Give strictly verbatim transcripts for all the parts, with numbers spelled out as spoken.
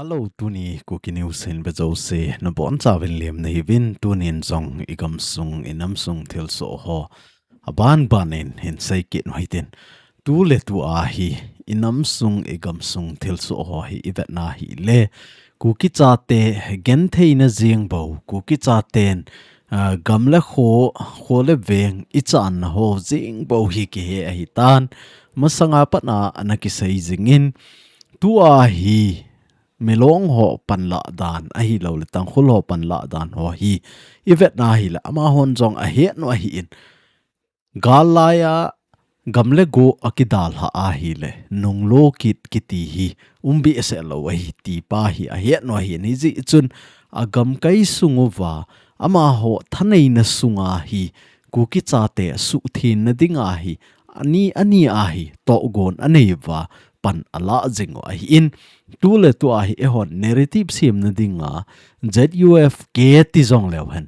Hello, tuni Kuki News hin vejouse nabonchauvin lemna hiuvin, tunin jong igamsung inamsung thilsoh ho aban banin hin seikit uhitin. Tuletua hi inamsung igamsung thilsoh ho hi ivetna hile, Kuki chate gentheina jeng bou, Kuki chaten gam le kho, kho le veng ichanna ho jeng bou hi kihe ahitan. Masanga patna ana kisei jingin, tua hi Milong ho panlah dan ahilouleh Tangkhul ho panlah dan ho hi ivetna hile, amahon jong ahetnu ahin, gal laiya gam le go akidalhah ahile nunglo kit kiti hi umbehseh lou ahi tipa hi ahetnu ahin, hijeh chun agamkai sung uva amaho thaneina sunga hi Kuki chate suhthengna dinga hi ani ani ahi tohgon aneiuva pan alah jingu ahin, tuletua hi eihon narrative semna dinga Z U F K ti jongleu hen,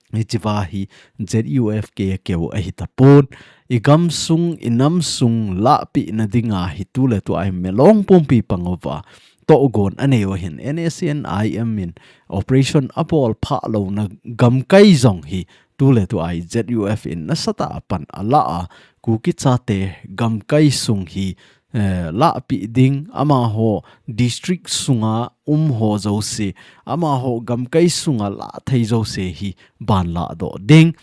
hichea hi Z U F K keu ahitapon, igamsung inamsung lahpehna dinga hi tuletua hi Milong pumpi panguva tohgon aneiu ahin, N S C N I M in operation abol phah louna gamkai jong hi tuletua hi Z U F in nasatah a pan alah a, Kuki chate gamkai sung hi eh, lahpeh ding, amaho district sunga umho jouse, amaho gamkai sunga lahthei jouse hi banlahdoh ding,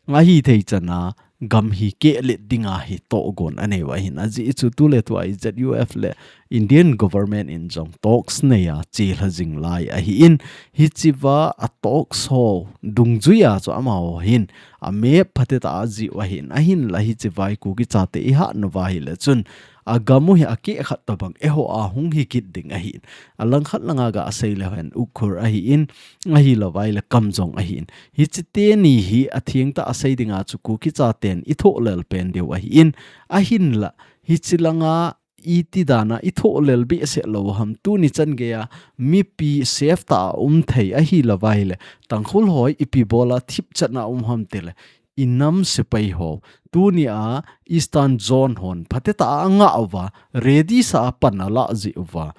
ahithei chana gam hi kehlet dinga hi tohgon aneiu ahin, ajeh chu tuletua hi Z U F le Indian government in jong talks neiya chelha jing lai ahin, hichea talks ho dungjuiya chu amaho hin amep phatetah a ajiu ahin, ahinla hichea hi Kuki chate ihatnuva hile chun agam u hi akehkhat tobang eiho a hung hikit ding ahin, alangkhat langa gasei leu hen Ukhrul ahin, ahilouva hile Kamjong ahin, hiche teni hi athengtah a sei dinga chu Kuki chaten ithohlel pen diu ahin, ahinla hiche langa iti dana ithohlel behseh lou ham, tuni changeiya mipi safe tah a umthei ahilouva hile Tangkhul ho ipi bola thipchatna um ham tile, inam sepai ho, tunia Eastern Zone hon phatetah a angah uva, ready sa a pan alah jeh uva,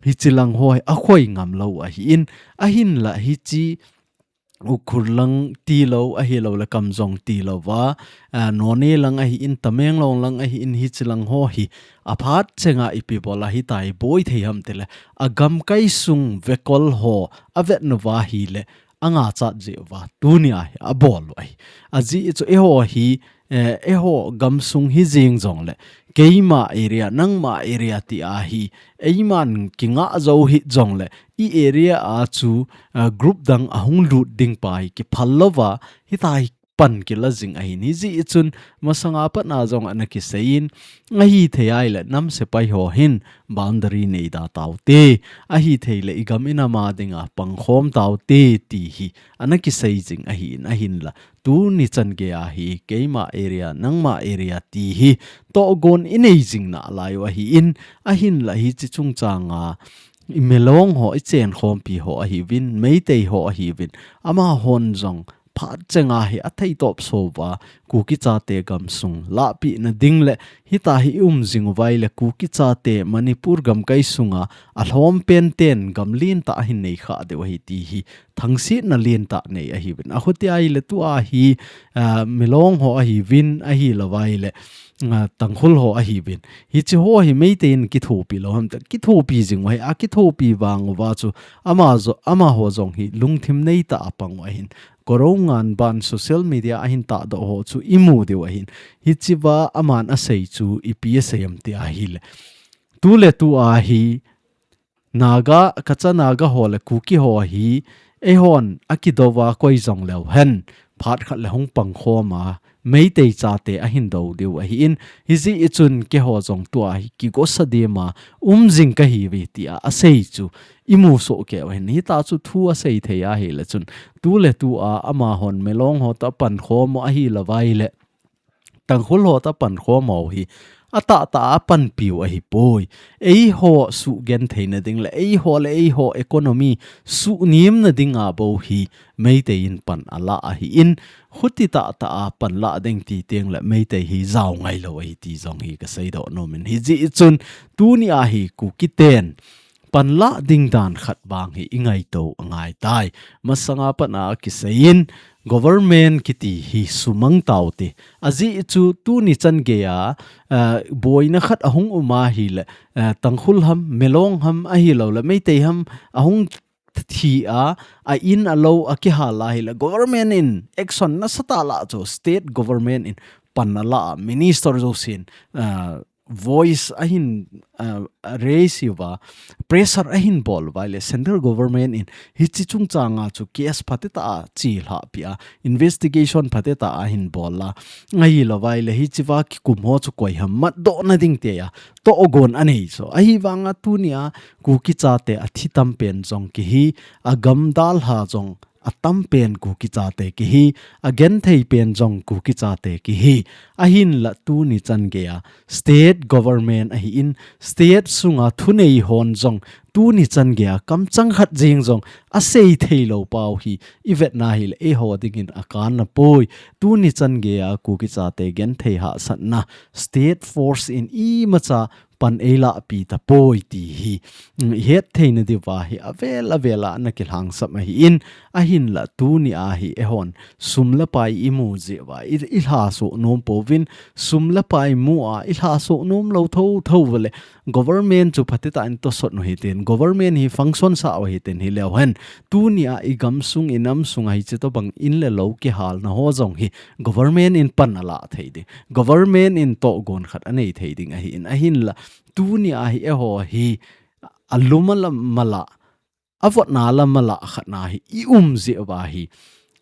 hiche lang ho hi akhoi ngam lou ahin, ahinla hiche Ukhrul lang tilou ahilouleh Kamjong tilouva, a, Noney lang ahin, Tamenglong lang ahin, hiche lang ho hi aphat chenga ipi bola hitia hi boi thei ham tile, agamkai sung vekol ho avetnuva hile angachat jeh uva tunia hi abol u ahi. Ajeh chu eiho hi, eh, eiho gamsung hijeng jongle, keima area, nangma area tia hi eiman kingah jou hih jongle, i area a chu, eh, group dang ahung lut ding pa hi kiphal louva hitia hi pan kila jing ahin, hijeh chun masanga patna jong ana kiseiyin, ahithei ahile nam sepai ho hin boundary neida taute, ahithei le igam inam a dinga pangkhom taute ti hi ana kisei jing ahin, ahinla tuni changeiya hi keima area, nangma area ti hi tohgon inei jing nalaiyu ahin, ahinla hiche chungchanga i Milong ho, ichenkhompi ho ahiuvin, Meitei ho ahiuvin, amahon jong phat chenga hi atheitop souva, Kuki chate gamsung lahpehna ding le hitia hi i um jing uva ahile Kuki chate Manipur gamkai sunga alhom pen ten gam lentah ahin nei khah diu ahi ti hi thangsetna lentah nei ahiuvin. Achutia ahile tua hi, ah, Milong ho ahiuvin, ahilouva ahile, ah, Tangkhul ho ahiuvin, hiche ho hi Meitei in kithopi lou ham tile, kithopi jing u ahi, akithopi vang uva chu ama jo-, amaho jong hi lungthim neitah a pang u ahin, Koroungan ban social media ahin tahdoh ho chu imu diu ahin, hichea aman asei chu ipi asei ham tia ahile, tuletua hi Naga, Kacha Naga ho le Kuki ho hi eihon akidouva koi jongleu hen, phat khat le hung pangkhoma Meitei chate ahin dou diu ahin, hijeh chun keiho jong tua hi kigosa dema um jing kahiuve tia asei chu imu sohkei u ahin, hitia chu thu asei thei ahile chun tuletua amahon Milong ho toh pankhom u ahilouva ahile Tangkhul ho toh pankhom u hi atahtah a apanpiu ahipoi. Eiho sugentheina ding le eiho le eiho economy suhnemna dinga bou hi Meitei in pan alah ahin, khuti tahtah a panlah ding ti tengle Meitei hi jaongailou ahi ti jong hi kaseidoh nomin, hijeh chun tunia hi Kuki ten panlah ding dan khat vang hi i ngaito angai tai. Masanga pat a kiseiyin government kiti hi sumang taute. Ajeh chu tuni chan geiya, ah, boina khat ahung um ahile, ah, Tangkhul ham, Milong ham ahilou le, Meitei ham ahung thi a, a in a lou a kihal ahile, government in action nasatah lah chu, state government in pan ala a, minister jousen, ah, voice ahin, ah, raise uva, pressure ahin bol uva ahile, central government in hiche chungchang a chu case phatetah a chelhah peh a, investigation phatetah a ahin bol a, ahilou va ahile, hiche va kikum ho chu koi ham matdoh na ding tia tohgon anei chu. Ahivanga tunia Kuki chate athi tampen jong kihi, agam dalha jong atam pen Kuki chate kihi, agenthei pen jong Kuki chate kihi. Ahinla tuni chan geiya state government ahin, state sunga thunei hon jong tuni chan geiya kamchang khat jeng jong asei theilou pau hi i vetna ahile eiho dingin akanna poi. Tuni chan geiya Kuki chate genthei hahsatna state force in imacha pan eilah pi tapoi ti hi, mm, i hetthei na diuva hi avel avel a ana kilhangsap ahin, ahinla tunia hi eihon sum le pai i mu jeh uva i, i lhaso nom pouvin, sum le pai mu a i lhaso nom lou thotho uva le government chu phatetah in tosot u hitin, government hi function sah u hitin, hileu hen tunia i gamsung i namsung a hiche tobang in le lou kihalna ho jong hi government in pan alah thei ding, government in tohgon khat anei thei ding ahin, ahinla tunia hi eiho hi alum a lam mala, avotna lam mala khat na hi i um jeh uva hi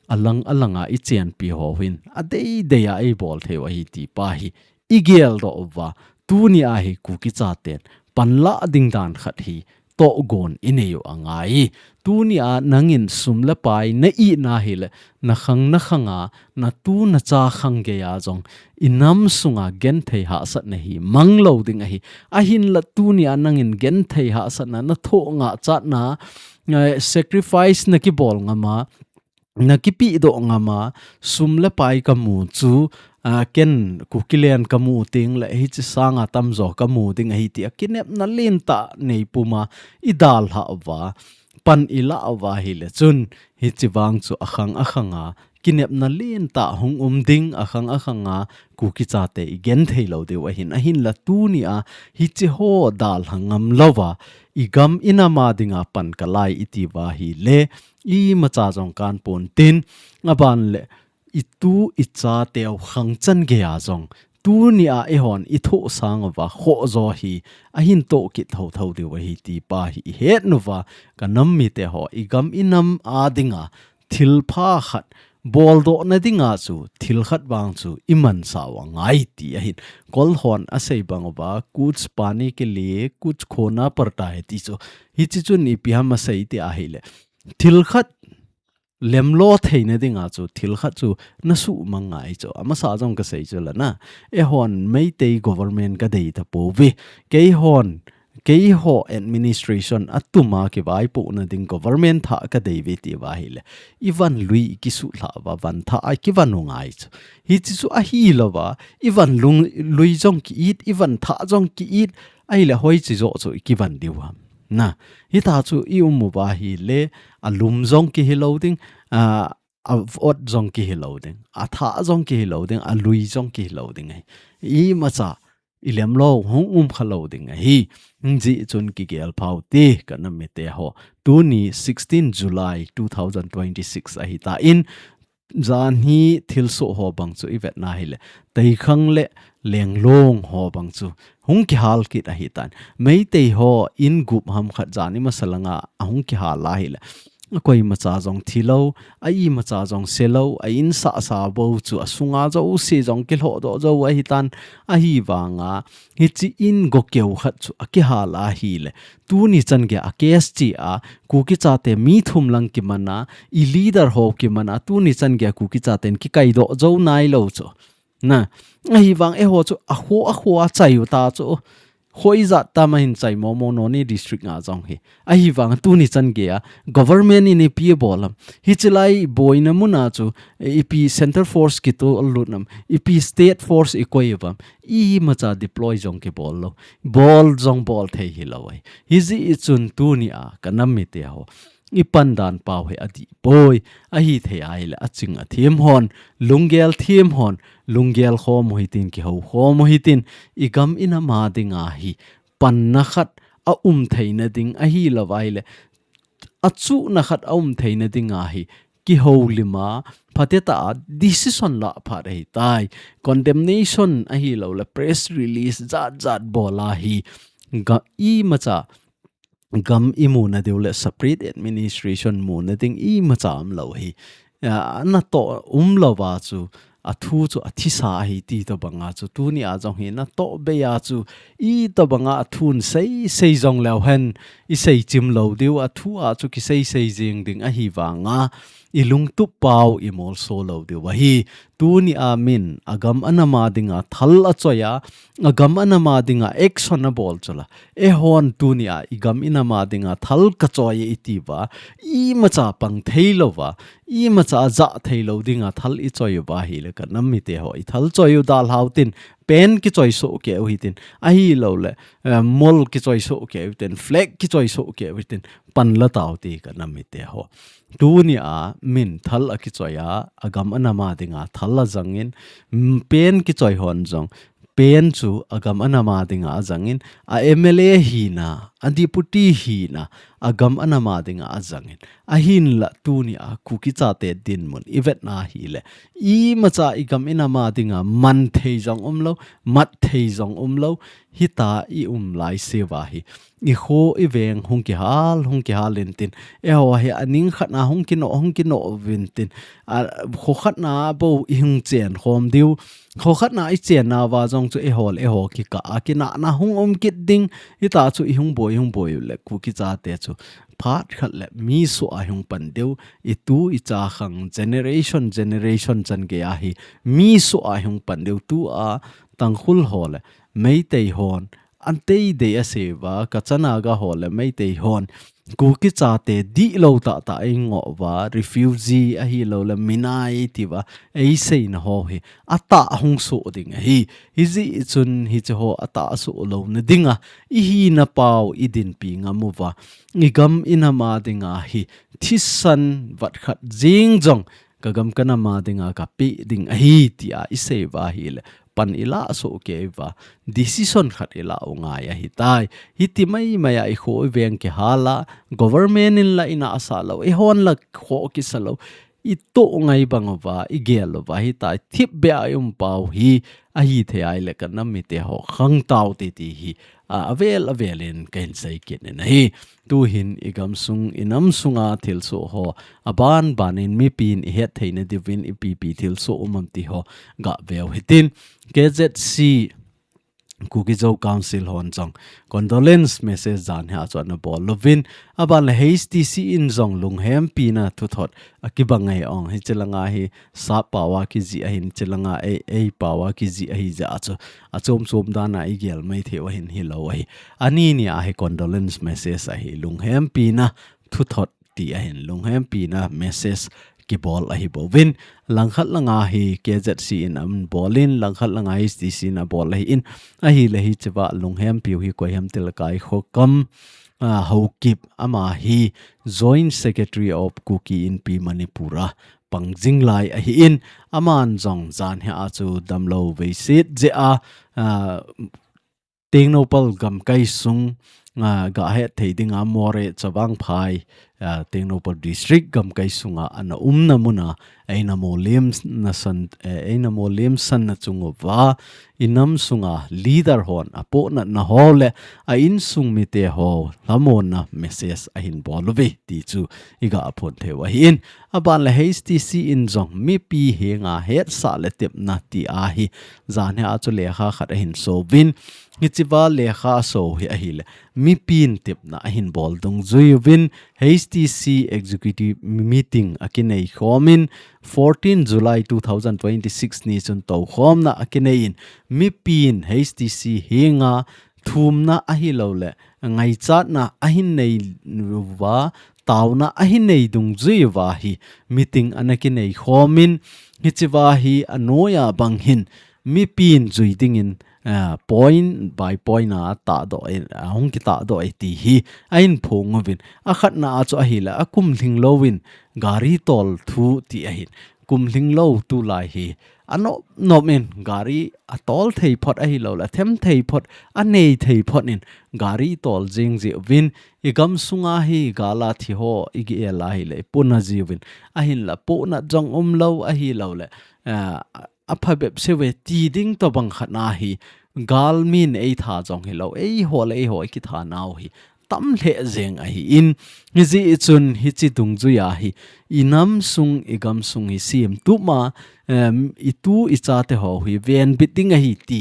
alang alanga i chenpi ho hin adeidei a eibol thei u ahi ti pa hi i geldoh uva, tunia hi Kuki chaten panlah ding dan khat hi tohgon i nei u angai. Tunia nangin sum le pai na itna hile, na khang na khanga, na tu na cha khang geiya jong i nam sunga genthei hahsatna hi mang lou ding ahi. Ahinla tunia nangin genthei hahsatna, na thoh ngah chatna, eh, sacrifice na kibol ngam a, na kipehdoh ngam a, sum le pai ka mu chu, ah, ken Kukiland ka mu teng le hiche sanga tamjo ka mu ding ahi tia kinepna lentah nei puma i dalhah uva, pan i lah uva hile chun, hiche vang chu akhang akhanga kinepna lentah hung um ding, akhang akhanga Kuki chate i genthei lou diu ahin, ahinla tunia hiche ho dalha ngam louva, i gam i nam a dinga pan kalai i ti uva hile, imacha jong kan pon tin, aban le i tu i chateu khang chan geiya jong tunia eihon i thoh sang uva khoh jo hi ahin toh kit thotho diu ahi ti pa hi i het uva, ka nam mite ho, i gam i nam a dinga thilpha khat boldoh na dinga chu thil khat vang chu i mansa u angai ti ahin. Kol hon asei bang uva, कुछ पाने के लिए कुछ खोना पड़ता है ti chu. Hiche chun ipi ham asei ti ahile, thil khat lemlo theina dinga chu thil khat chu na suhmang ngai chu. Amasa jong ka sei chu la na, eihon Meitei government ka dei tapouve. Keihon, keiho administration a tuma kivaipohna ding government thah ka dei uve ti uva hile, i van lui i kisuhlhah uva, van thah a i kivan u ngai chu. Hiche chu ahilouva, i van lung, lui jong ki-it, i van thah jong ki-it, ahile hoiche joh chu i kivan diu ham. Na, hita chu i um uva hile, alum jong kihi lou ding, a, avot jong kihi lou ding, athah jong kihi lou ding, alui jong kihi lou ding ahi. Imacha i lemlo hung um kha lou ding ahi. Hijeh chun kigel phau te ka nam mite ho. Tuni sixteen July two thousand twenty-six ahitan, janhi thilsoh ho bang chu i vetna hile, Teikhang le Lenglong ho bang chu hung kihal kit ahitan. Meitei ho in gup ham khat jan imasa langa ahung kihal ahile, a koimacha jong thi lou, a imacha jong se lou, a in sahsa bou chu asunga jouse jong kilhohdoh jou ahitan, ahivanga hiche in gokeu khat chu akihal ahile, tuni chan geiya a case che a, Kuki chate mi thum lang kiman a, i leader ho kiman a, tuni chan geiya Kuki chaten kikaidoh jou nailou chu. Na, ahivang eiho chu akho, akho a chai u ta chu. Khoi jat tama hin chai momo Noney district nga jong hi. Ahivang tuni chan geiya government in ipi abol am. Hiche lai boina muna chu ipi center force kitol lut nam. Ipi state force ikoi uvam. Imacha deploy jong kibol lou. Bol jong bol thei hilou ahi. Hijeh chun tunia kanam mite ho. Ipan dan pau hi adih poi, ahithei ahile aching athem hon, lunggel them hon, lunggel khom u hitin, kihou khom u hitin, igam inam a dinga hi panna khat aum theina ding ahilou ahile, achuhna khat aum theina dinga hi kihoulim a, phatecha a decision lah phat ahitai. Condemnation ahilouleh press release jat jat bol a hi ga imacha gam imuna diu le separate administration muna ding imacha umlou hi. Natoh umlou va chu athu chu athisa ahi ti tobanga chu tunia jong hi natoh bei a chu itobanga athun seisei jong leu hen isei chim lou diu, athu a chu kiseisei jing ding ahivanga ilungtup pau imolso lou diu ahi. Tunia min agam anam a dinga thal achoi a, agam anam a dinga action abol chula. Eihon tunia igam inam a dinga thal kachoi e iti uva, imacha pang theilou va, imacha jah theilou dinga thal ichoi uva ahile kanam mite ho, ithal choi u dalhau tin, pen kichoi soh kei u hitin, ahilouleh mol kichoi soh kei u hitin, flag kichoi soh kei u hitin, panla tau ti kanam mite ho. Tunia min thal akichoi a, agam anam a dinga thal ajangin, pen kichoi hon jong pen chu agam anam a dinga ajangin, a MLA hina, a deputy hina, agam anam a dinga ajangin. Ahinla tunia Kuki chate dinmun ivetna ahile, imacha igam inam a dinga man thei jong umlou, mat thei jong umlou, hita ium laiseuva hi. Ikho iveng hung kihal, hung kihal intin. Eiho hi aning khatna hung kinoh, hung kinoh uvintin. Kho khatna bou ihung chen khom diu. Kho khatna ichen nauva jong chu eiho le eiho kikah a kinahna hung um kit ding. Hita chu ihung boi, ihung boi uleh Kuki chate chu phat khat le mi soh a ihung pan diu. Itu icha khang generation, generation chan geiya hi mi soh a ihung pan diu. Tua Tangkhul ho le Meitei hon anteidei aseiuva, Kacha Naga ho le Meitei hon Kuki chate dihlou tahtah eingoh uva, refugee ahilouleh minai tiuva eiseina ho hi atah hung soh ding ahi. Hijeh chun hiche ho atah soh louna dinga ihina pau idinpi ngam uva, igam inam a dinga hi thisan vat khat jing jong kagam kanam a dinga kapeh ding ahi tia iseiuva ahile pan ilah soh kei uva, decision khat ilah u ngai ahitai. Hiti maimai a ikho iveng kihal a, government in la inahsah lou, eihon la kho kisa lou, itoh ngai bang uva, igel uva ahitai. Thipbeh a ium pau hi ahithei ahile kanam mite ho khang tau titi hi avel avel in kahin sei kit in ahi. Tuhin igamsung, inamsunga thilsoh ho aban ban in mipin ihet theina diuvin ipi ipi thilsoh um am ti ho gaveu hitin. KZC, Kuki Zo Council hon jong condolence message jan hi a chu ana bol uvin, aban le HTC in jong lunghempina thuthot akibang ngai ong. Hiche langa hi sap pao a kijih ahin, hiche langa ei, ei pao a kijih ahi jeh a chu achom chom dan a igel mai thei u ahin hilou ahi. Ani ni a hi condolence message ahi, lunghempina thuthot ti ahin, lunghempina message kibol ahi bouvin, langkhat langa hi KZC in abolin, langkhat langa HTC in abol ahin, ahile hichea lunghempiu hi koi ham tile Kaikhokam, ah, Haokip, ama hi Joint Secretary of Kuki Inpi Manipur a pang jing lai ahin, aman jong jan hi a chu damlou veiset jeh a, ah, Tengnoupal gamkai sung, ah, gahet thei dinga Moreh, Chavang Phai, ah, Tengnoupal District gamkai sunga ana umna muna eina molem nasan, eh, eina molem sanna chung uva, inam sunga leader hon apohnatna ho le a insung mite ho lhamonna message ahin bol uve ti chu iga phon thei u ahin, aban le HTC in jong mipi henga hetsah le tepna ti ahi, jan hi a chu lekha khat ahin so uvin, hichea lekha so hi ahile mipin tepna ahin bol dungjui uvin, HTC executive meeting akinei khomin, fourteen July two thousand twenty-six ni chun toukhomna akinei in, mipin HTC henga thumna ahilouleh ngaichatna ahin nei uva, taona ahin nei dungjui uva hi meeting ana kinei khomin, hichea hi anoiya bang hin mipin jui dingin, ah, point by point a tahdoh in, ah, hung kitahdoh e ti hi ahin phong uvin. Akhatna a chu ahileh akum lhing louvin gari tol thu ti ahin. Kum lhing lou tulai hi anop nop in gari atol thei phot ahilouleh athem thei phot, anei thei phot in gari tol jing jiuvin, i gamsunga hi gal a thi ho i ki-el a hileh i puna jiuvin, ahinla puna jong umlou ahilouleh, ah, aphabep seuve ti ding tobang khatna hi galmin eitha jong hilou, eiho le eiho i kithanau hi tam lheh jeng ahin, hijeh chun hiche dungjuia hi i namsung i gamsung hi semtup ma, em, i tu i chate ho hi venbit ding ahi ti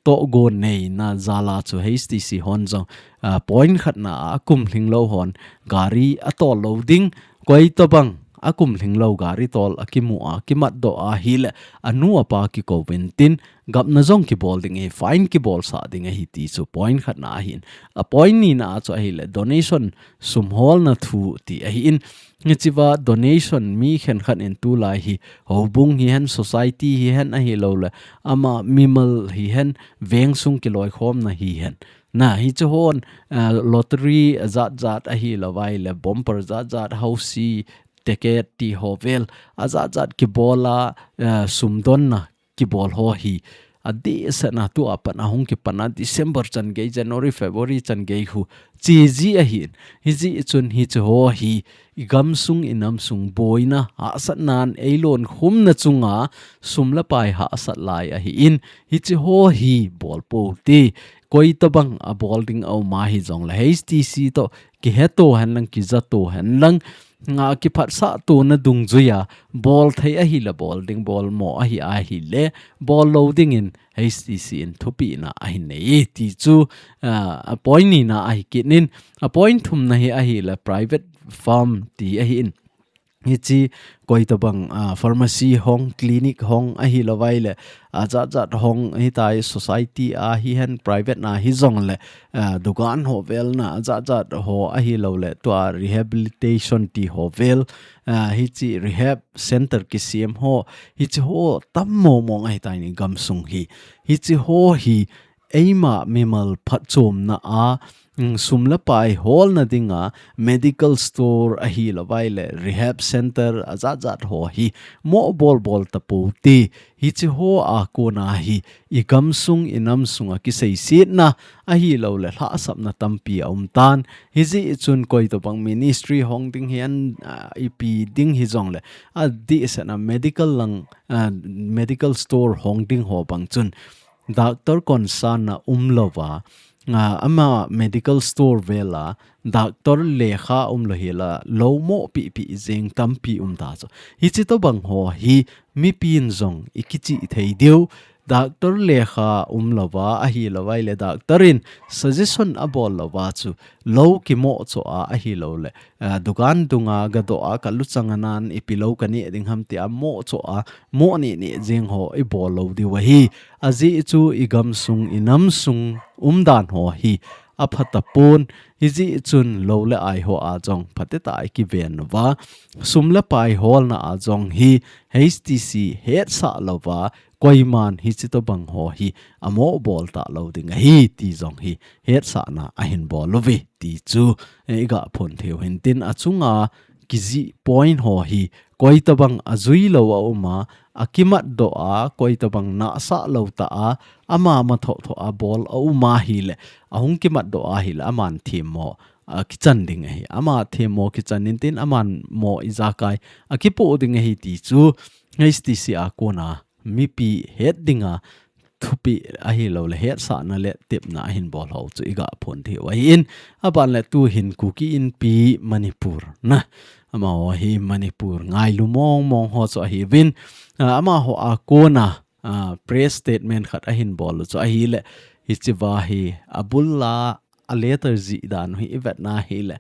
tohgon neina jal a chu H T C hon jong, ah, point khatna a akum lhing lou hon gari atol lou ding, koi tobang akum lhing lou gari tol akimu a, kimatdoh a hileh anu apa kikou uvin tin, gapna jong kibol ding ahi, fine kibolsah ding ahi ti chu point khatna ahin. A point nina a chu ahileh donation sum holna thu ti ahin. Hichea donation mi khenkhat in tulai hi, houbung hihen, society hihen ahilouleh, ama mimal hihen, veng sung kiloikhomna hihen. Na, hiche hon, ah, lottery ajat jat ahilouva ahileh, bumper ajat jat, housie, ticket ti ho vel, ajat jat kibol a, ah, sumdonna kibol ho hi adehsetna tua pat ahung kipan a December chan gei, January, February chan gei khu cheji ahin. Hijeh chun hiche ho hi i gamsung i namsung boina hahsatnan eilonkhumna chunga sum le pai hahsat lai ahin, hiche ho hi bol pou te. Koi tobang abol ding aum a hijongleh H T C toh kiheto henlang, kijato henlang, nga kiphatsah tona dungjuia bol thei ahileh bol ding, bol mo ahi ahileh bol lou dingin H T C in thupina ahin nei e ti chu, ah, a point nina ahi kit in, a point thumna hi ahileh private farm ti ahin. Hiche koi tobang, ah, pharmacy hong, clinic hong ahilouva ahileh, ajat jat hong hitia society a hihen, private na hijongleh, ah, dukan ho vel na, ajat jat ho ahilouleh, tua rehabilitation ti ho vel, ah, hiche rehab center kisem ho, hiche ho tam mong mong ahitai i gamsung hi. Hiche ho hi eima mimal phatchomna a, mm, sum le pai holna dinga medical store ahilouva ahileh rehab center ajat jat ho hi mo bol bol tapou te. Hiche ho a kona hi i gamsung i namsunga kiseisetna ahilouleh lhahsamna tampi aum tan. Hijeh chun koi tobang ministry hong ding hihen, ah, ipi ding hijongleh, adehsetna medical lang, ah, medical store hong ding ho bang chun doctor concern na umlouva, ah, ama medical store vel a doctor lekha umlou hela, lou mo pipi jeng tampi um ta chu. Hiche tobang ho hi mipin jong i kichih thei diu, doctor lekha umlouva ahilouva ahileh doctor in suggestion abol louva chu lou kimoh cho a ahilouleh, ah, dukan dunga gadoh a kaluchang anan ipi lou kaneh ding ham tia moh cho a, moh neh neh jeng ho i bol lou diu ahi. Ajeh chu i gamsung i namsung umdan ho hi apha tapon, hijeh chun lou le ai ho a jong phatecha i kiven uva, sum le pai holna a jong hi H T C hetsah louva, koiman hiche tobang ho hi amo bol talou ding ahi ti jong hi hetsahna ahin bol uve ti chu, eh, i ga phon thei u hintin, achunga kijih point ho hi koi tobang ajui lou aum a, akimatdoh a, koi tobang nahsah lou ta a, ama mathoh thoh a bol aum ahileh, ahung kimatdoh ahileh, aman themmo, ah, kichan ding ahi. Ama themmo kichan intin, aman mo ijakai akipoh ding ahi ti chu H T C a kona mipi het dinga thupeh ahilouleh hetsahna le tepna ahin bol ho chu i ga phon thei u ahin, aban le tuhin Kuki Inpi Manipur na, amaho hi Manipur ngailu mong mong ho chu ahiuvin, ah, amaho a kona, ah, press statement khat ahin bol u chu ahileh, hichea hi abul a a letter jih dan u hi i vetna hileh,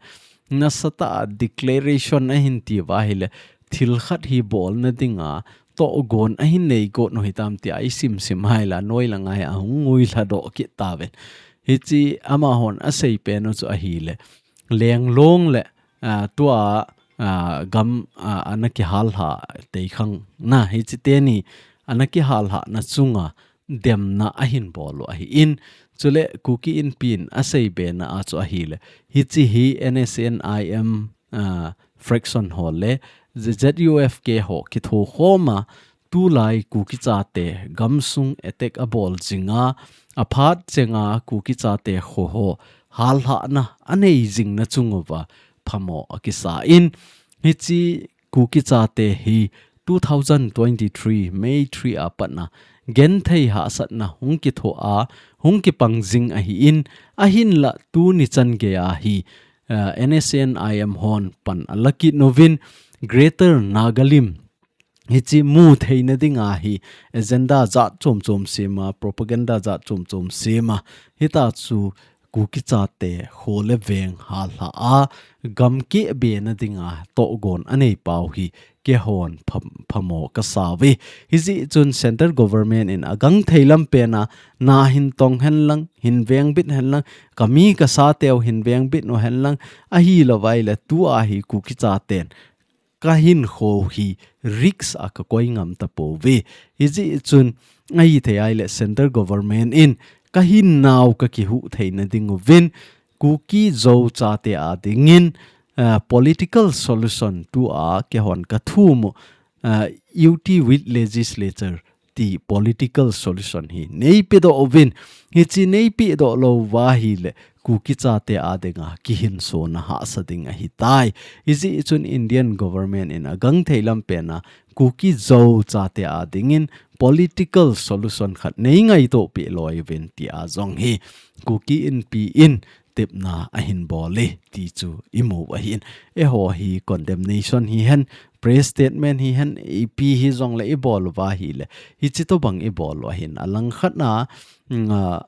nasatah a declaration ahin tiuva ahileh, thil khat hi bolna dinga tohgon ahin nei got u hitam tia i simsim a ahileh, noi langa hi ahung ngui lhadoh kit tauvin. Hichi amahon asei pen u chu ahile, lenglong le, ah, tua, ah, gam, ah, ana kihal ha tei khang na, hichi teni ana kihal ha na chunga demna ahin bol u ahi in, chule Kuki Inpi in asei bena a chu ahile, hichi hi N S N I M, ah, fraction ho le Z U F K ho kitho khoma, tulai Kuki chate gamsung attack abol jinga, aphat chenga Kuki chate kho ho halhahna anei jingna chunguva phamo akisa in, hichi Kuki chate hi two thousand twenty-three May three apatna genthei hahsatna hung kitho a, hung kipang jing ahi in, ahinla tuni chan geiya hi, ah, N S N I M hon pan alakit uvin, Greater Nagalim hichi mu theina dinga hi agenda jat chom chom sema, propaganda jat chom chom sema, hita chu Kuki chate kho le veng halha a, gam keh bena dinga togon anei pau hi keihon pham-, phamo kasa uve. Hijeh chun Central Government in agangthei lam pena na hin tong hen lang, hin vengbit hen lang, kami kasateu hin vengbit u hen lang, ahilou vaile tua hi Kuki chaten kahin kho hi risk a kakoi ngam tapouve. Hijeh chun ahithei ahile Central Government in kahin nau kakihuh theina dinguvin, Kuki Zo chate a dingin, ah, political solution tua keihon kathum u, ah, U T with legislature ti political solution hi neipedoh uvin, hichi neipedoh lou uva ahile Kuki chate a dinga kihinsona hahsa ding ahitai. Hijeh chun Indian government in agangthei lam pena Kuki Zo chate a dingin political solution khat neingaito peh loi uvin tia jong hi Kuki Inpi in tepna ahin bol e ti chu imu u ahin. Eiho hi condemnation hihen, press statement hihen, ipi hijongle ibol uva ahile, hichi tobang ibol u ahin. Alangkhat na, mm, ah,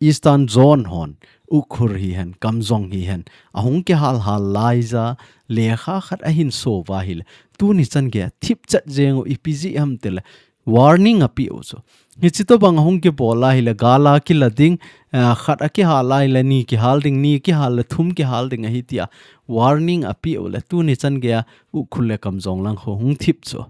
Eastern Zone hon, Ukhrul hihen, Kamjong hihen, ahung kihal hal laija, lekha khat ahin so uva ahile, tuni chan geiya thipchet jeng u ipi jeh ham tile, warning apeh u chu. Hichi tobang ahung kibol ahile, gal a kila ding, ah, khat akihal ahile, ni kihal ding, ni kihal le thum kihal ding ahi tia warning apeh u le, tuni chan geiya Ukhrul le Kamjong lang kho hung thip chu.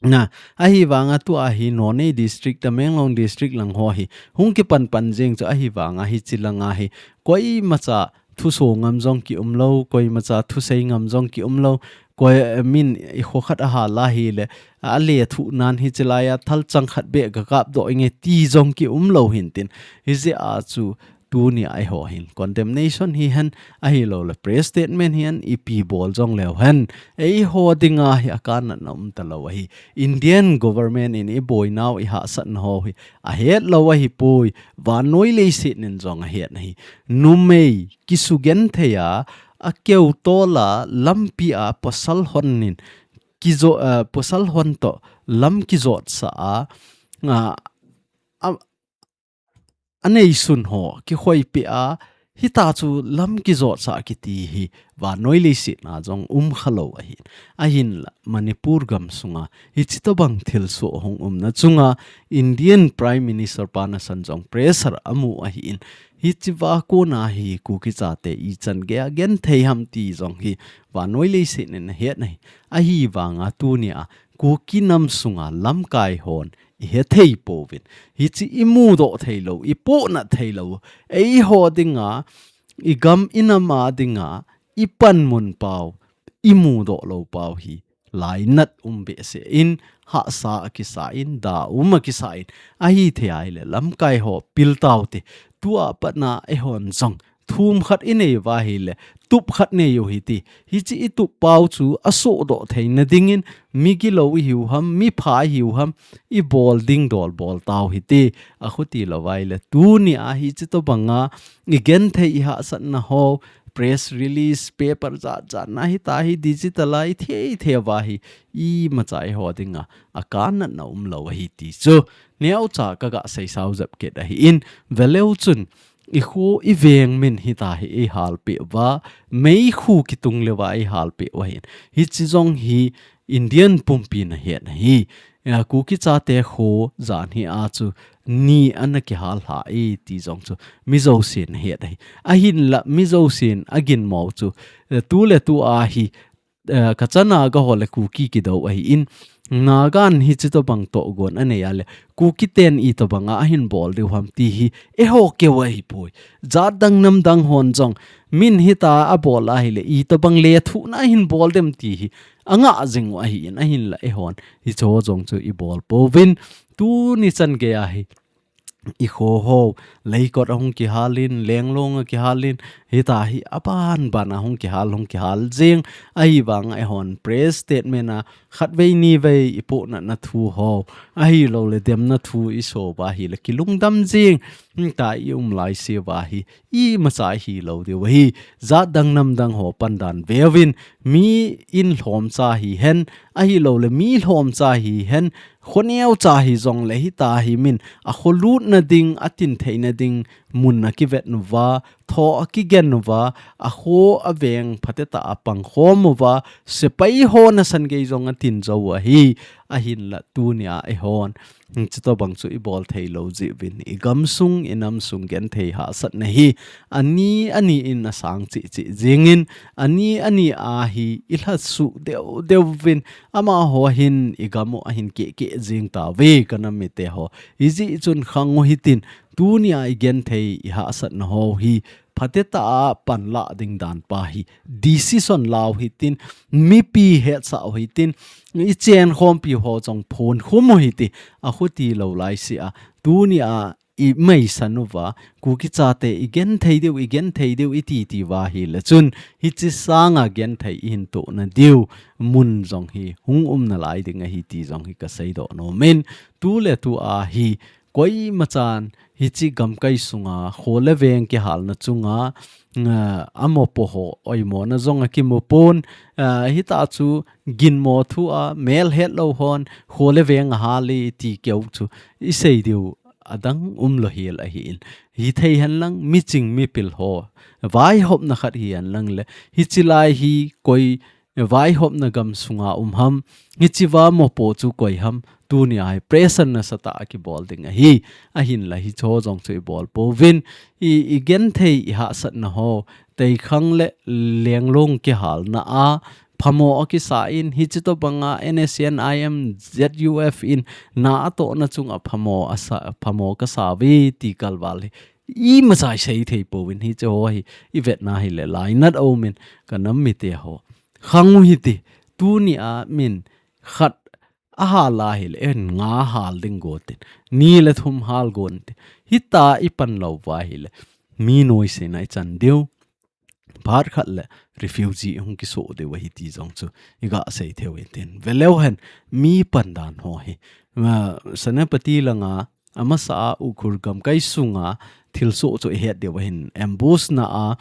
Na, ahivanga tua hi Noney District, Tamenglong District lang ho hi hung kipan pan jeng chu, ahivanga hichi langa hi koimacha thuso ngam jong kium lou, koimacha thusei ngam jong kium lou, koi, eh, min i kho khat ahal ahile, alethuh nan hichi laiya thalchang khat beh kakap doh inge ti jong kium lou hintin. Hijeh a chu tunia eiho hin condemnation hihen, ahilou le press statement hihen, ipi bol jong leu hen, eiho dinga hi akanatna um talou ahi. Indian government in iboinau ihahsatna ho hi ahet lou ahipoi, vannoi leiset in jong ahet ahi. Numei kisugenthei a, akeu tol a, lampi a pasal hon in kijo-, ah, pasal hon toh lam kijotsah a, ah, a, aneisun ho kikhoipeh a, hita chu lam kijotsah kiti hi vannoi leiset na jong um khalou ahin. Ahinla Manipur gamsunga hichi tobang thilsoh hung umna chunga Indian Prime Minister pa nasan jong pressure amu ahin. Hichi va kona hi Kuki chate ichan geiya genthei ham ti jong hi vannoi leiset in ahet ahi. Ahivanga tunia Kuki nam sunga lamkai hon ihethei pouvin, hichi imudoh theilou, ipohnat theilou, eiho dinga, igam inam a dinga, ipanmun pau, imudoh lou pau hi lainat um behseh in, hahsa akisa in, da um akisa in, ahithei ahile lamkai ho pil taute, tua patna eihon jong thum khat inei uva ahile, tup khat nei u hite. Hichi itup pau chu asohdoh theina dingin, migilou ihiu ham, mipha ihiu ham, ibol ding dol bol tau hite. Akhuti lou vaile, tunia hichi tobanga igenthei ihahsatna ho, press release, paper jat jat na hita hi digital a ithei thei uva hi, imacha eiho dinga akanatna umlou ahi ti chu neocha kaga seisau jep kit ahin, veleu chun, ikho iveng min hita hi eihalpeh uva, meikhu kitung leuva eihalpeh u ahin. Hichi jong hi Indian pumpin ahet ahi. eh, Kuki chate kho jan hi a chu ni ana kihal lha e ti jong chu mi jousen het ahi. Ahinla mi jousen aginmo chu, eh, tu le tu a hi, eh, kachana ga ho le Kuki kidou ahi in, Nagan hi chutobang togon anei a le, Kuki ten itobanga ahin bol diu ham ti hi, eiho keu ahipoi. Jat dang nam dang hon jong, min hita abol ahile, itobang lethuhna ahin bol dem ti hi, anga jing u ahi in, ahinla eihon hicheho jong chu ibol pouvin, tuni chan geiya hi, i kho ho, Leikot ahung kihalin, Lenglong akihalin, hita hi aban ban ahung kihal, hung kihal jing, ahivang eihon press statement a, khatvei nivei ipohnatna thu ho, ahilou le demna thu iso uva ahile kilungdam jing, hita i um laise uva hi, imacha hilou diu ahi, jat dang nam dang ho pandan veuvin, mi in lhomcha hihen, ahilou le mi lhomcha hihen, kho neocha hijong le hita hi min, akho lutna ding, atin theina ding, mun akivet uva, tho akigen uva, akho aveng phatecha apang khom uva, sepai ho nasan gei jong atin jou u ahi, ahinla tunia eihon. Chutobang chu ibol theilou jeh uvin, igamsung, inamsung genthei hahsatna hi, ani, ani in asang cheh cheh jingin, ani, ani a hi, ilhatsuh deu, deu uvin, amaho hin, igam u ahin keh, keh jing tauve, ka nam mite ho. Hijeh chun khang u hitin, tunia igenthei, ihahsatna ho hi, phatecha a panla ding dan pa hi, decision lau hitin, mipi hetsah u hitin, ichen khompi ho jong phon khum u hiti, akhuti lou laise a, tunia imeisan uva, Kuki chate igenthei diu, igenthei diu, iti ti uva ahile chun, hiche sanga genthei ihin tohna diu, mun jong hi, hung um nalai ding ahi ti jong hi kaseidoh nomin, tu le tu a hi, koimachan, hiche gamkai sunga, kho le veng kihalna chunga, nga, amopo ho, oimona jong akimupon, ah, hita chu ginmo thu a, mel hetlou hon, kho le veng ahal e ti keu chu, isei diu, adang umlou hel ahin. Hithei henlang, miching mipil ho, vaihopna khat hihen lang le, hiche lai hi koi, vaihopna gam sunga um ham, hiche va mopo chu koi ham, tunia hi pressure nasatah a kibol ding ahi, ahinla hicheho jong chu ibol pouvin, i, igenthei ihahsatna ho, Teikhang le Lenglong kihalna a, phamo akisa in, hiche tobanga N S C N I M Z U F in, na atohna chunga phamo asa, phamo kasa uve ti kalval hi, imacha isei thei pouvin hicheho hi, ivetna hile lainat aumin, ka nam mite ho. Khang u hiti, tunia min khat ahal ahile, en nga hal ding gon tin, ni le thum hal gon tin. Hita ipan lou uva ahile, mi noisena ichan diu. Phat khat le refugee hung kisoh diu ahi ti jong chu iga sei thei u hitin. Veleu hen, mi pandan ho hi, ah, Senapati langa, amasa a Ukhrul gamkai sunga thilsoh chu ihet diu ahin, ambush na a,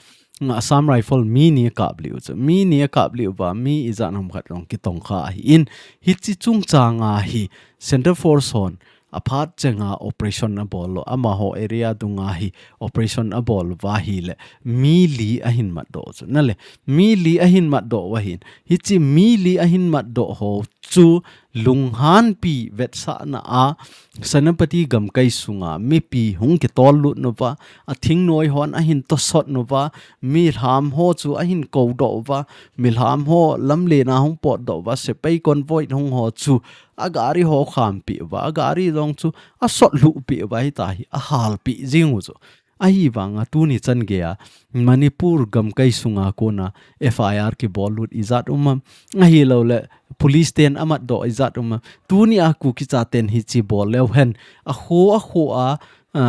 Assam Rifle mi ni akaplih u chu. Mi ni akaplih uva, mi ijat ham khat jong kitongkha ahin, hiche chungchanga hi Central Force hon aphat chenga operation abol u, amaho area dunga hi operation abol uva ahile, mi li ahin matdoh chu. Nale, mi li ahin matdoh u ahin, hiche mi li ahin matdoh ho chu lunghanpi vetsahna a, Senapati gamkai sunga mipi hung kitol lut uva, athingnoi hon ahin tosot uva, milham ho chu ahin koudoh uva, milham ho lamlen a hung potdoh uva, sepai convoy hung ho chu agari ho khampi uva, agari jong chu asot lhuhpi uva, hita hi ahalpi jing u chu. Ahivanga tuni chan geiya Manipur gamkai sunga kona F I R kibol lut ijat um am, ahilou le police ten amatdoh ijat um am. Tunia Kuki chaten hiche bol leu hen, akho, akho a, a,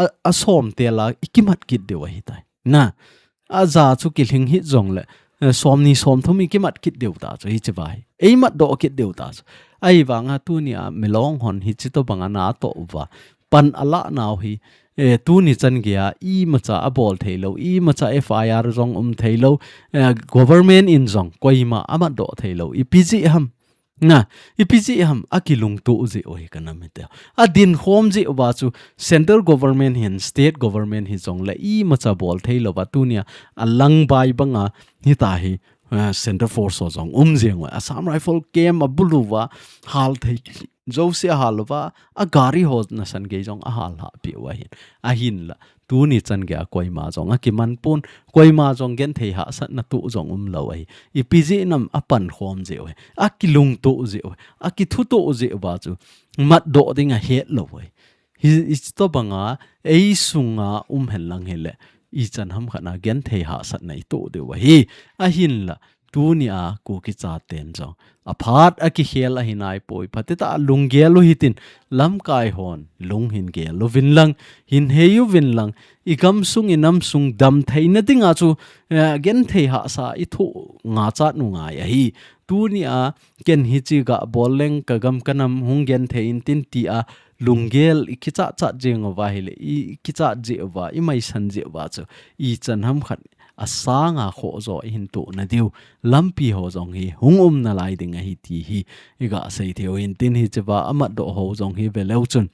a, asom tel a ikimat kit diu ahitai. Na, aja chu kilhing hih jongle, eh, somni somthum ikimat kit diu ta chu hiche va hi. Eimatdoh kit diu ta chu. Ahivanga tunia Milong hon hiche tobanga na atoh uva pan alah nau hi, eh, tuni chan geiya imacha abol theilou, imacha F I R jong um theilou, eh, government in jong koima amatdoh theilou, ipi jeh ham. Na, ipi jeh ham, akilungto jeh u hi ka nam mite. Adinkhom jeh uva chu central government hin, state government hijongle imacha bol theilouva tunia alangbai banga hita hi, eh, Central Force ho jong um jeng uva, Assam Rifle camp abul uva hal thei jouse ahal uva, agari ho nasan gei jong ahal hahpeh u ahin. Ahinla, tuni chan geiya koima jong akiman pon, koima jong genthei hahsatna toh jong umlou ahi. Ipi jeh ham apankhom jeh u ahi. Akilungtoh jeh u ahi. Akithutoh jeh uva chu matdoh ding ahet lou u ahi. Hi, hitobanga, eisunga um henlang hile, ichan ham khat a genthei hahsatna itoh diu ahi. Ahinla, tunia Kuki chaten jong aphat akikhel ahi naipoi, phatah a lunggel u hitin, lamkai hon lung hin gel uvin lang, hin hei uvin lang, igamsung inamsung damtheina dinga chu, eh, genthei hahsa ithoh ngachat u ngai ahi. Tunia ken hiche gabol leng kagam kanam hung genthei intin tia lunggel ikichat chat jeng uva hile, ikichat jeh uva, imaisan jeh uva chu, ichan ham khat asanga khoh jo ihin toh nadiu lampi ho jong hi hung um nalai ding ahi ti hi iga sei theiyu hintin, hichea amatdoh ho jong hi veleu chun,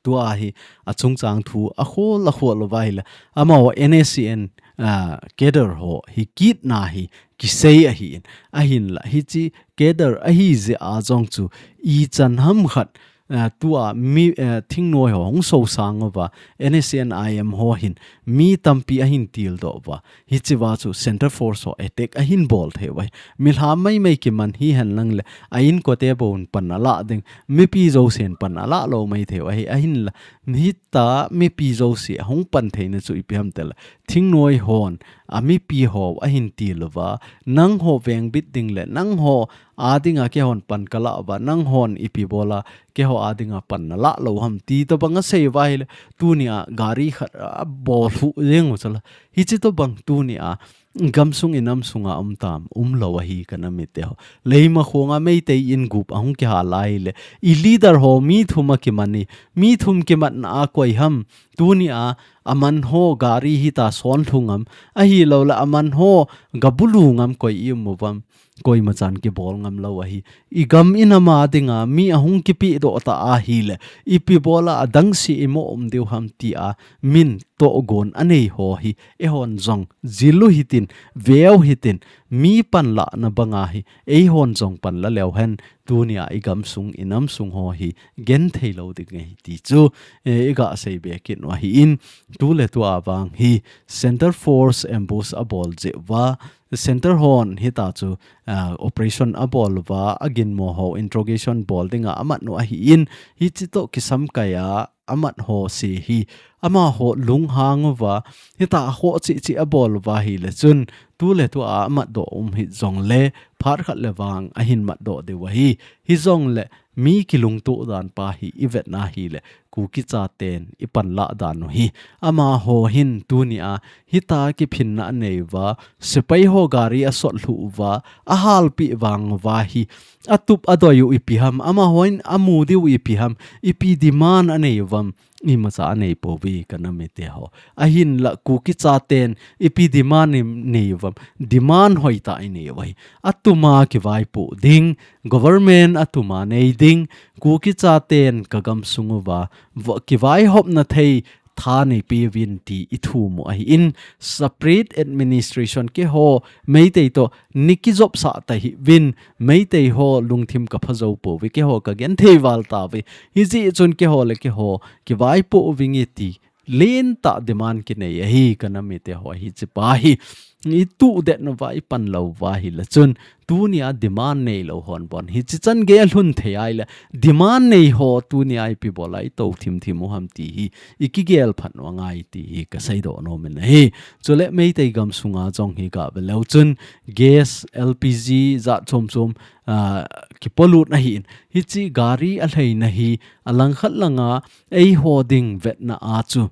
tua hi achungchang thu akhol akhol uva hile, amaho NSCN, ah, cadre ho hi kitna hi kisei ahin, ahinla hiche cadre ahi jeh a jong chu ichan ham khat, ah, tua mi, ah, thingnoi ho hung sosang uva, NSCN IM ho hin mi tampi ahin tildoh uva, hichea chu Centre Force ho attack ahin bol thei uva hi. Milham maimai kiman hihen lang le, a inkote bou pan alah ding, mipi jousen pan alah lou mai thei uva hi, ahinla, hitia mipi jouse ahung pan theina chu ipi ham itile, thingnoi hon amipi ho ahin til uva, nangho vengbit ding le, nangho a dinga keihon pan kalah uva, nanghon ipi bola keiho a dinga pan nalah lou ham ti tobang asei uva hile, tunia gari khat abol lhu jeng u chu la. Hiche tobang tunia gamsung inamsunga um tam, umlou ahi ka nam mite ho. Leimakhong a Meitei in gup ahung kihal lai le, i leader ho mi thum akiman e, mi thum kimatna a koi ham, tunia aman ho gari hitia son lhu ngam, ahilouleh aman ho gabulu ngam koi i um uvam, koima chan kibol ngam lou ahi. I gam i nam a dinga mi ahung kipehdoh ta ahile, ipi bola adangse imo um diu ham tia min togon anei ho hi, eihon jong jil u hitin, ve u hitin, mi panlahna banga hi eihon jong panla leu hen, tunia igamsung inamsung ho hi genthei lou ding ahi ti chu, eh, iga seibe kit u ahin, tuletua vang hi Centre Force ambush abol jeh uva, Centre hon hitia chu, ah, operation abol uva, aginmo ho interrogation bol dinga amat u ahin, hiche toh kisamkaiya amat ho se hi, amaho lunghang uva, hitia ho cheh cheh abol uva hile chun, tuletua amatdoh um hih jongle, phat khat le vang ahin matdoh diu ahi. Hijongle, mi kilungtoh dan pa hi ivetna hile, Kuki chaten ipanlah dan u hi. Amaho hin tunia hitia kiphinna anei uva, sepai ho gari asot lhu uva, ahalpeh vang uva hi, atup adoi u ipi ham, amahon amu diu ipi ham, ipi demand anei uvam, imacha anei pouve ka nam mite ho. Ahinla Kuki chaten ipi demand inei uvam, demand hoitah inei uva hi. Atuma kivaipoh ding, government atuma nei ding, Kuki chaten kagamsung uva, vo-, kivaihopna thei tha neipeuvin ti ithum u ahin, separate administration keiho Meitei toh nikijopsah tahih uvin, Meitei ho lungthim kapha jou pouve, keiho kagenthei val tauve. Hijeh chun keiho le keiho kivaipoh uvinge ti lentah demand kinei ahi ka nam mite ho, hiche pa hi ituhdet uva ipan lou uva hile chun, tunia demand neilou hon bon hiche chan gei alhun thei ahile, demand nei ho tunia ipi bola itou thim thim u ham ti hi ikigel phat u angai ti hi kaseidoh nom in ahi. Chule Meitei gamsunga jong hi gave leu chun, gas, LPG jat chom chom, ah, kipolut ahin, hiche gari alheina hi alangkhat langa eiho ding vetna a chu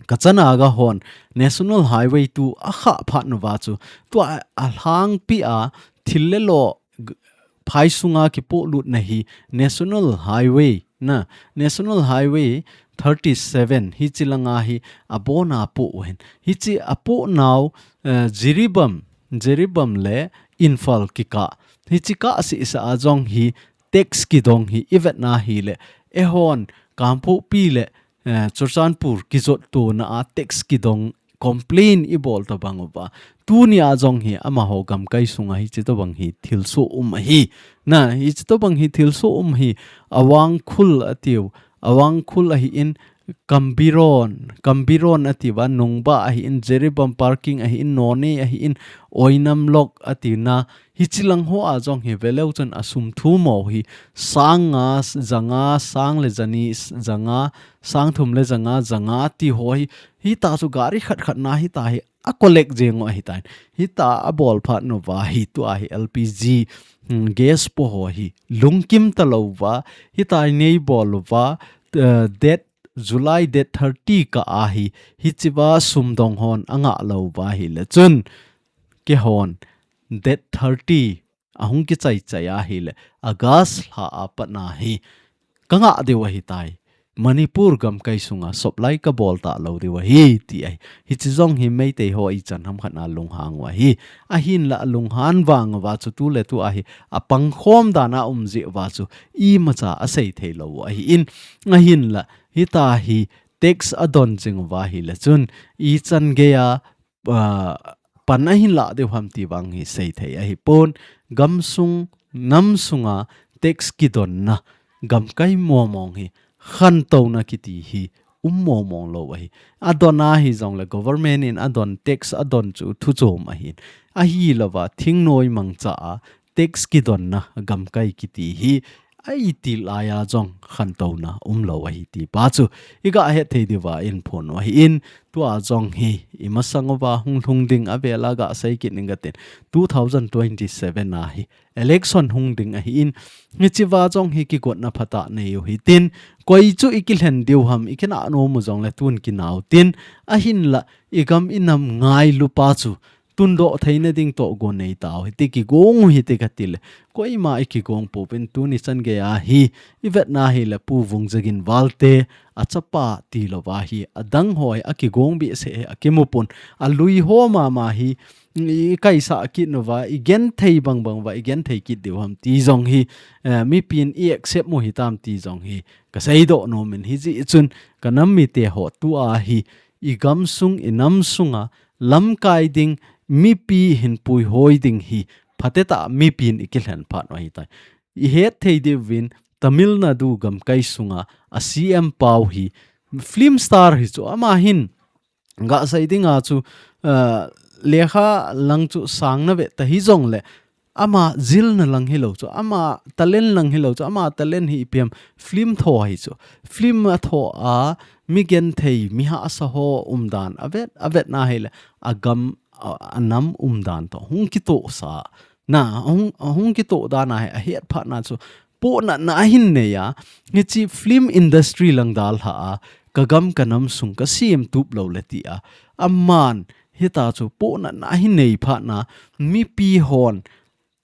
Kachanaga hon National Highway two akhah phat uva chu, tua alhangpia thil le lo g-, phai sunga kipolutna hi National Highway na, National Highway thirty seven hiche langa hi abona apoh u ahin. Hiche apoh nau, eh, Jiribam, Jiribam le Imphal kikah. Hiche kah sehseh a jong hi tax kidong hi ivetna hile, eihon Kangpokpi le eh, Churachandpur kijottona a tax kidong complain i bol tobang uva. Tunia jong hi amaho gamkai sunga hichi tobang hi thilsoh um ahi. Na, hichi tobang hi thilsoh um hi Awangkhul atiu, Awangkhul ahin, Kambiron, Kambiron atiuva, Nungba ahin, Jiribam Parking ahin, Noney ahin, Oinam Lok atina, hichi lang hoa jong hi veleu chun asum thum ho hi, sang nga, janga, sang le jani, janga, sang thum le janga, janga ti ho hi, hita chu gari khat khat na hita hi, a collect jeng u ahitan. Hita abol phat uva hi tua hi L P G, hmm, gas po ho hi, lungkim talouva, hita nei bol uva, eh, date July date thirty kah a hi, hichiva sumdong hon anga louva ahile chun, keihon date thirty ahung kichai chai ahile, August lha a pat na hi, kanga diu ahitai. Manipur gamkai sunga supply kabol talou diu ahi, ti ahi. Hichi jong hi Meitei ho ichan hamkhat na lunghang u ahi. Ahinla alunghan vang uva chu tuletu ahi, apangkhom dan a um jeh uva chu imacha asei theilou u ahin. Ahinla, hita hi tax adon jing uva ahile chun, ichan geiya, ah, pan ahin lah diu ham ti vang hi seithei ahipon, gamsung, namsunga tax kidonna, gamkai momong hi, khantouna kiti hi, um momong lou ahi. Adon ahi jongle government in adon tax adon chu thuchom ahin. Ahilouva, thingnoi mangcha a, tax kidonna gamkai kiti hi, a iti laiya jong khantouna umlou ahi ti pa chu, iga het thei diuva inphon u ahin, tua jong hi, imasang uva hung lhung ding avela gasei kit ning katin, two thousand twenty-seven a hi, election hung ding ahin, hichiva jong hi kigotna phatah nei u hitin, koi chu ikilhen diu ham, ikinah nom u jongle tun kinau tin, ahinla, igam inam ngailu pa chu, tundoh theina ding toh gon nei tau hite, kigong u hite katile. Koima ikigong pouvin tuni chan geiya hi, ivetna hile Pu Vungzagin Valte, achapa tilouva hi, adang ho hi, akigong behseh hi, akimupon, alui ho mama hi, ikaisah kit uva, igenthei bangbang uva, igenthei kit diu ham ti jong hi, eh, mipin i accept u hitam ti jong hi, kaseidoh nomin hijeh chun, kanam mite ho tua hi, igamsung, inamsunga, lamkai ding, mipi hin puihoi ding hi, phatetah mipin ikilhen phat u ahitai. Ihet thei diuvin, Tamil Nadu gamkai sunga, a C M pau hi, film star hi chu, ama hin, gasei dinga chu, ah, lekha lang chu sang nave ta hijongle, ama jilna lang hilou chu, ama talent lang hilou chu, ama talent hi ipi ham film tho ahi chu. Film atho a, migenthei, mihahsa ho umdan, avet, avetna hile, agam, a, anam umdan toh hung kitohsa. Na, hung, hung kitoh dan ahi, ahet phat na chu, pohnatna ahin neiya, hichi film industry lang dalha a, kagam kanamsung kasem tup loule tia, aman, hita chu pohnatna ahin nei phat na, mipi hon,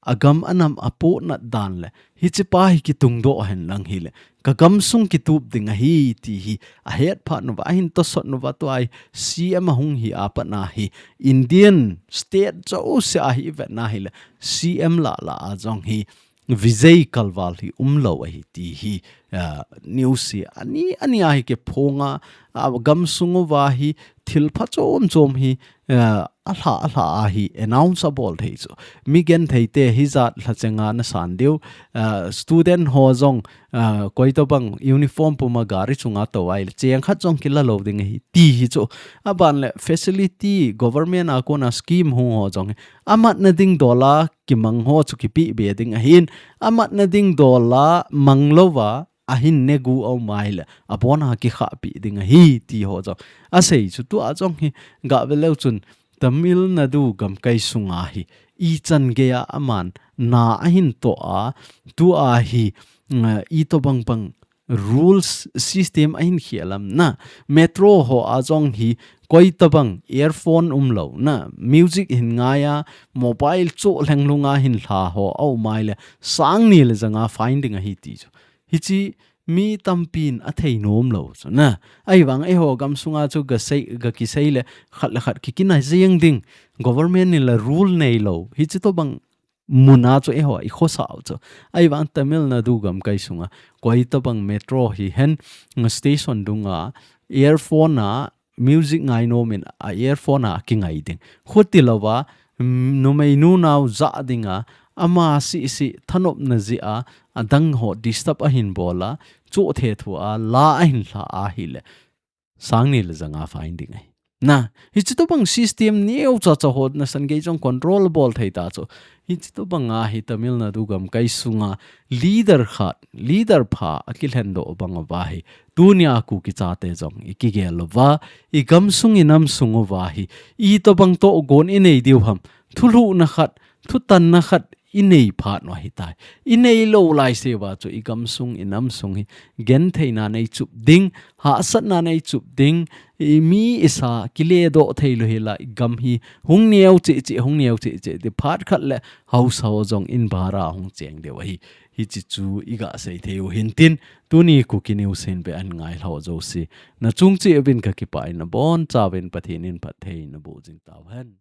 agam anam apohnat dan le, hichipa hi kitungdoh hen lang hile, kagamsung kitup ding ahi ti hi, ahet phat uva, ahin tosot uva tua hi, C M ahung hi apat na hi, Indian state jouse a hi ivetna hile, C M lah lah a jong hi, Vijay kalval hi umlou ahi ti hi, ah, news hi ani, ani a hi kiphonga, ah, gamsung uva hi thil phachom chom hi, ah, alha, alha a hi announce abol thei chu. Migenthei te hijat lhachenga nasan diu, ah, student ho jong, ah, koitobang uniform puma gari chunga tou ahile cheng khat jong kila lou ding ahi ti hi chu. Aban le facility government a kona scheme hung ho jong hi amatna ding dola kimang ho chu kipeh be ding ahin, amatna ding dola manglouva, ahin negu aum ahile, abona kikhahpeh ding ahi, ti ho jong. Asei chu tua jong hi, gaveleu chun, Tamil Nadu gamkai sunga hi, ichan geiya aman, na ahin toh a, tua hi, mm, itobang bang, rules system ahin khel am na. Metro ho a jong hi, koitobang earphone umlou na. Music hin ngaiya, mobile chu lhenglunga hin lha ho aum ahile, sang ni le janga fine ding ahi ti chu. Hichi mi tampin athei nomlou chu na. Ahivang eiho gamsunga chu gasei, gakisei le, khat le khat kikinai jeng ding. Government in la rule neilou. Hichi tobang muna chu eiho, ikhosah u chu. Ahivang Tamil Nadu gamkai sunga, koitobang metro hihen, station dunga, earphone a, music ngai nom in a earphone a kingai ding. Khuti louva, mm, numei nu nau ja dinga, ama sisi thanopna jeh a, adang ho disturb ahin bol a, chuthe thu a, la ahin lha ahile. Sang ni le janga fine ding ahi. Na, hichi tobang system neo cha cha ho nasan gei jong control bol thei ta chu. Hichi tobang a hi Tamil Nadu gamkai sunga leader khat, leader pha akilhen doh bang uva hi. Tunia Kuki chate jong i kigel uva, i gamsung i namsung uva hi. Itobang togon i nei diu ham. Thulhuhna khat, thutanna khat i nei phat u ahitai. I nei lou laiseuva chu i gamsung, i namsung hi gentheina nei chup ding, hahsatna nei chup ding, i mi i sa kile doh thei lou hila i gam hi hung neo cheh cheh, hung neo cheh cheh, ti phat khat le haosa ho jong in bara hung cheng diu ahi. Hichi chu i gasei thei u hintin, tuni Kuki News hin be an ngai lhau jouse. Na chung cheh uvin kakipah in nabon chauvin Pathen in phatthei naboh jing tauhen.